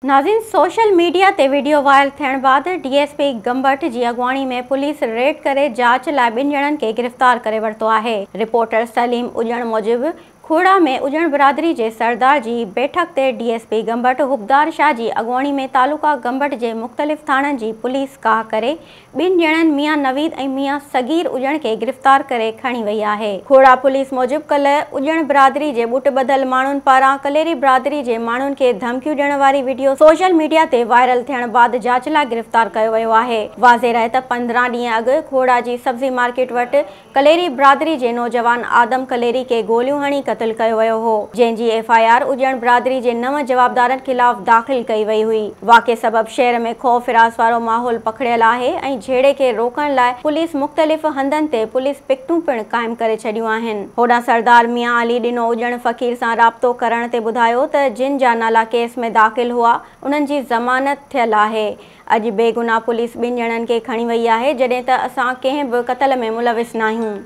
ناظرين social media تي video viral ٿيڻ بعد ڊي ايس پي گمبٽ جي اڳواڻي ۾ پوليس ريڊ ڪري جاچ لاء ٻن ڄڻن کي گرفتار ڪري ورتو آهي. رپورٽر سليم اڄڻ موجب کوڙا ۾ اڄڻ برادري جي سردار جي بيٺڪ تي D S P Gambat Hubdar Shah جي اڳواڻي ۾ تعلقه گمبٽ جي مختلف ٿاڻن جي پوليس ڪاهه ڪري ٻن ڄڻن ميان نويد ۽ ميان صغير اڄڻ کي گرفتار ڪري کڻي وئي آهي. کوڙا پوليس موجب ڪلهه اڄڻ برادري جي ٻٽ ٻڌل ماڻهن پاران ڪليري برادري جي ماڻهن کي ڌمڪيون ڏيڻ واري وڊيو سوشل ميڊيا تي وائرل ٿيڻ بعد جاچ لاء گرفتار ڪيو ويو آهي. واضح رهي ته 15 ڏينهن اڳ کوڙا جي سبزي مارڪيٽ وٽ ڪليري برادري جي نوجوان آدم ڪليري کي گوليون هڻي قتل ڪيو ويو هو، جنهن جي ايف I R اڄڻ برادري جي نو جوابدارن خلاف داخل ڪئي وئي هئي. واقعي سبب شهر ۾ خوف هراس وارو ماحول پکڙيل آهي ۽ جهيڙي کي روڪڻ لاء پوليس مختلف هنڌن تي پوليس پڪٽون پڻ قائم ڪري ڇڏيون آهن. هوڏانهن سردار ميان علي ڏنو اڄڻ فقير سان رابطو ڪرڻ تي ٻڌايو ته جن جا نالا ڪيس ۾ داخل هئا انهن جي ضمانت ٿيل آهي. اڄ بيگناهه پوليس ٻن ڄڻن کي کڻي وئي آهي جڏهن ته اسان ڪنهن به قتل ۾ ملوث ناهيون.